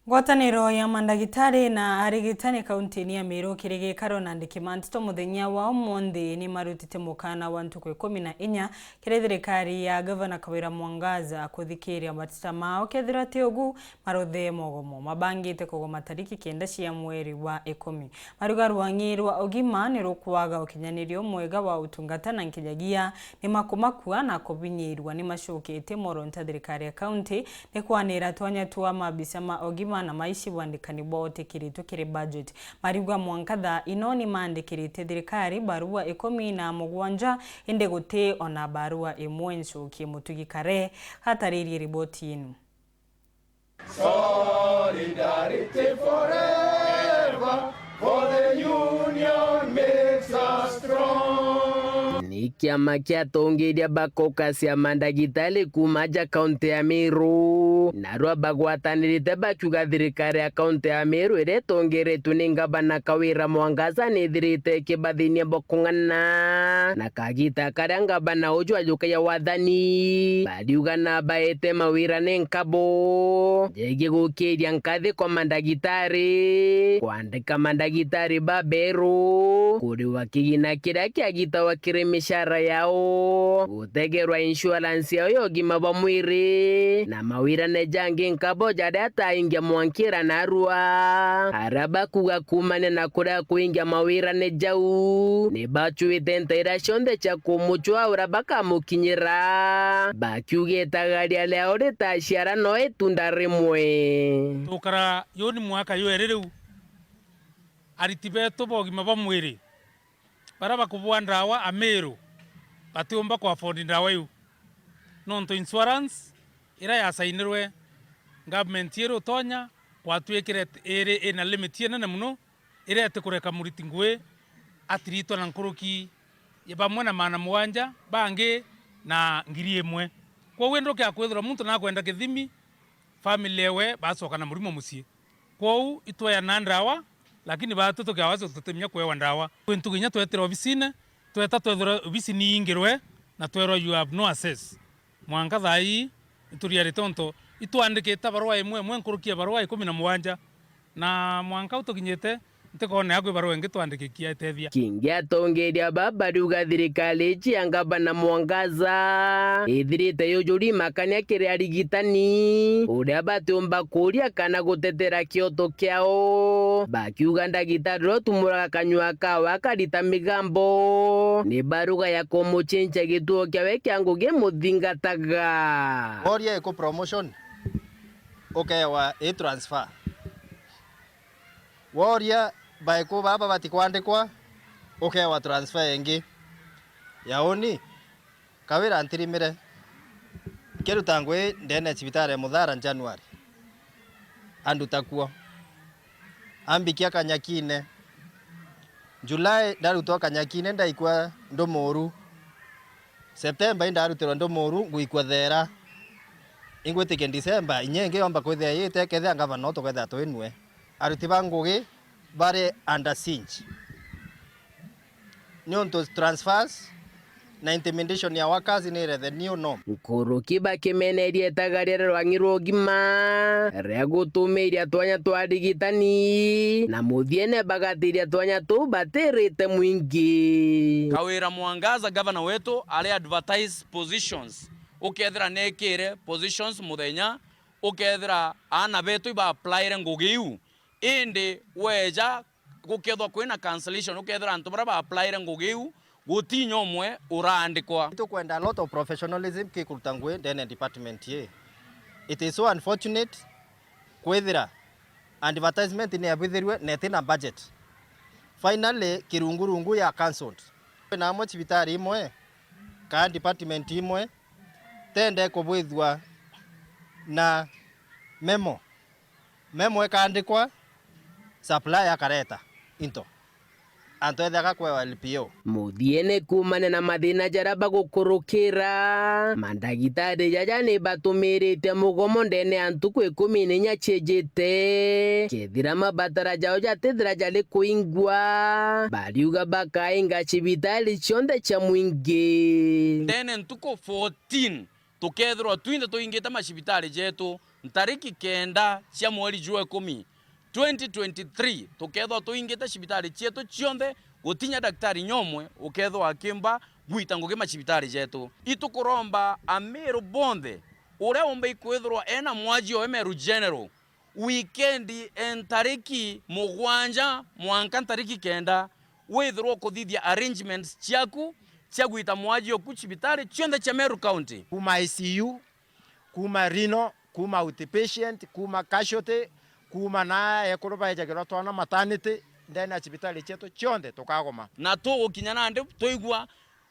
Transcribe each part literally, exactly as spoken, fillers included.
Ngwataniro ya mandagitari na arigitani kauntini ya Meru kiri gikaro na andiki ma nteto muthenya wa umunthi ni marutite mukana wa ntuku ikumi na inya kiri thirikari ya Gavana Kawira Mwangaza kuthikiria mateta mao, kethira ti ugu, maruthe mogomo mabangite kugoma tariki kenda cia mweri wa ikumi. Mariuga rwang'i rwa ugima ni rukwaga ukinyanirio mwega wa utungata, na nkinyagia ni makumakua na kubinyirwa ni macukite moronta thirikari ya kaunti ni kwanira twanya twa mabisa ma ugima na maici bwandikani bwa utikiritwe kiri budget. Mariuga mwanka thaa ino ni maandikirite thirikari barua ikumi na mugwanja, indi guti ona barua imwe ncukie. Mutugi Kare ataririe riboti yenu. Solidarity forever, for the union makes us strong. Ni kiama kia atongeria ba caucus ya mandagitari kuuma nja kaunti ya Meru, narua bagwatanirite bakiuga thirikari ya kaunti ya Meru iria itongeretwe ni ngavana Kawira Mwangaza ni ithirite ikibathinia bwa kung'ana na kagita karia ngavana uju ajukagia wathani. Bariuga na baete mawira ni nkabo jegie gukiria nkathi kwa mandagitari, kwandika mandagitari baberu, kuriwa kigina kiria kiagitagwa kiri micara yao, gutegerwa insurance yao ya ugima bwa mwiri, na mawirane jangi nkabo jaria ataingia mwankira narua. Aria bakuga kuumania na kuria kuingia mawirane jau, ni bacuite ntaira cionthe cia kumucwa uria bakamukinyira, bakiuga itagaria riao ritaciara no itunda rimwe. Tukara yuni mwaka yeri riu, ariti betu ba ugima bwa mwiri baria bakubua ndawa Ameru batiumba ku afford ndawa iu, nontu insurance iria yasainirwe government iri utonya kwatwikire iri ina limit inene mono, iria itikureka muriti ngui atiritwa na nkuruki ya bamwe na maana mugwanja, bangi na ngiri imwe. Kwoguo ndukia kwithirwa muntu nakwenda kithimi, family ewe bacoka na murimo mucii. Kwou itweana ndawa, lakini baatu tukiawa tutimenya kwewa ndawa. Kwi ntuku inya twetire obisine, tweta twethirwa obisi niingirwe na twerwa, "You have no access." Mwanka thaa ii ituriarite untu itwandikite barua imwe imwe nkuruki ya barua ikumi na mugwanja, na mwanka u tukinyite, ntikona ya kwi barua ingi twandikikia itethia. Kingi atongeria baba bariuga thirikari iji ya ngavana Mwangaza ithirite yujuri makania kiri arigitani uria batiumba kuria kana gutetera kioto kiao, bakiuga ndagitari uria utumuraga kanyua kawe akarita migambo ni baruga ya kumucinca gituo kiawe kia ngugi muthingataga. Woria iku promotion, ukewa i transfer. Woria baiku baba batikwandikwa, ukewa transfer ingi. Ya uni, Kawira antirimire. Nkiruta ngui ndene ya cibitari ya Muthara January, anduta kuo. Ambikia Kanyakine. July ndarutwa Kanyakine ndaikua Ndumuru. September indarutirwa Ndumuru nguikua Thera. Ingwitikia December inya ingi yomba kwithia yite kethia ngavana no tukethia twinue. Aruti ba ngugi bari under siege. Niuntu transfers na intimidation ya workers ni the new norm. Nkuruki bakimeneria itagaria ria rwang'i rwa ugima ria gutumiria twanya twa arigitani, na muthiene bagatiria twanya tuu batirite mwingi. Kawira Mwangaza, gavana wetu, ari advertise positions, ukethira nekire positions muthenya, ukethira aana betu iba applyre ngugi iu, indi weja gukethwa kwina cancellation, ukethira antu baria ba applyre ngugi iu, guti inya umwe uraandikwa. Tukwenda a lot of professionalism ki kuruta ngui ndene ya department ii. It is so unfortunate kwithira advertisement ni yabithirwe na itina budget. Finally, kirungurungu ya cancelled. Kwina amwe cibitari imwe kana department imwe tende kubwithua na memo. Memo ikaandikwa, supplier akareta into, antu ethega kwewa L P O. Muthiene kuumania na mathina jaria bagukurukira, mandagitari jaja ni batumirite mugomo ndene ya ntuku ikumi na inya ciijite. Kethira mabatara jao jatithira jari kuingwa, bariuga bakainga cibitari cionthe cia mwingi. Ndene ntuku fourteen, tukethirwa twinthe tuingite macibitari jetu ntariki kenda cia mweri jwa ikumi, twenty twenty-three, tukethirwa tuingite cibitari cietu cionthe, gutinya daktari nyomwe ukethirwa akimba gwita ngugi macibitari jetu. Itukuromba Amiru bonthe, uria umba ikwithirwa ena mwaji owe Meru General, wikendi e ntariki mugwanja mwanka ntariki kenda, withirwa ukuthithia arrangements ciaku cia gwita mwaji oku cibitari cionthe cia Meru County. Kuma I C U, kuma renal, kuma outpatient, kuma casualty, kuma na ekuru baejagirwa twana maternity, ndene ya cibitari cietu cionthe tukagoma. Na tugukinya nandi twaigua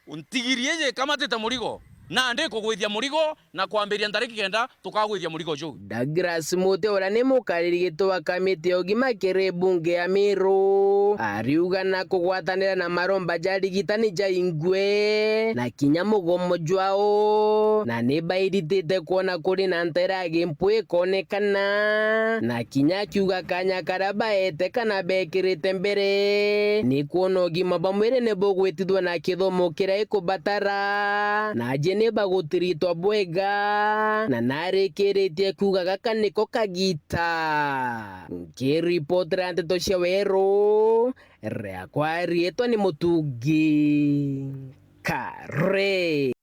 ntigiri iji ikamatite murigo, nandi ikugwithia murigo, na kwambiria ntariki kenda tukagwithia murigo juu. Douglas Muti, uria ni mukariri giti wa kamiti ya ugima kiri bunge ya Miru, ariuga na kugwatanira na maromba ja arigitani jaingwe na kinya mugomo jwao, na ni bairitite kwona kuri na nteera ya gimpu ikonekana, na kinya akiuga kanya karia baete kana bekirite mbere ni kwona ugima bwa mwiri ni bugwitithua na kithomo kiria ikubatara, na aji ni bagutiritwa bwega, na narikiritie kuuga gaka niko kagiita. Nkiripotera nteto cia Weru, riakwa riitwa ni Mutungi Kare.